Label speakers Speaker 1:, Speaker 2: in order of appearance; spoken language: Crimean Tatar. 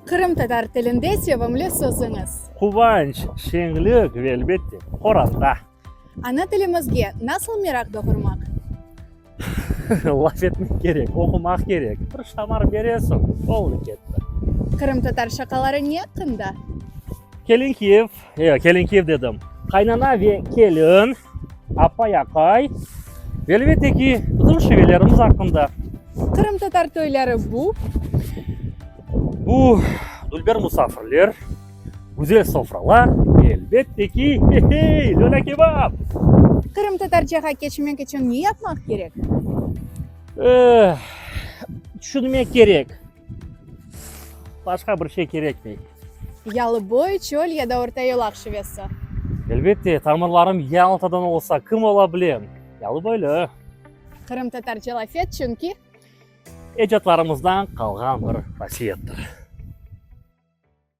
Speaker 1: Qırımtatar tilinde sevimli sözüñiz?
Speaker 2: Quvanç, şeñlik ve, elbette, qoranta.
Speaker 1: Ana tilimizge nasıl meraq doğurmaq?
Speaker 2: Laf etmek kerek, oqumaq kerek. Bir şamar beresiñ, oldı ketti.
Speaker 1: Qırımtatar şaqaları ne aqqında?
Speaker 2: Kelin kiyev, e, kelin kiyev dedim, qaynana ve kelin, apay-aqay ve elbette ki, bizim şivelerimiz aqqında.
Speaker 1: Qırımtatar toyları bu?
Speaker 2: Bu dülber musafirler, güzel sofralar ve elbette ki, he-hey, lölâ kebap!
Speaker 1: Qırımtatarcağa keçmek içün ne yapmaq kerek?
Speaker 2: Eh, tüşünmek kerek. Başqa bir şey kerekmey.
Speaker 1: Yalıboy, çöl ya da Orta Yolaq şivesi?
Speaker 2: Elbette, tamırlarım Yaltadan olsa, kim ola bilem? Yalıboylu.
Speaker 1: Qırımtatarca laf et, çünki.
Speaker 2: Ecatlarımızdan qalğan bir vasiyettir.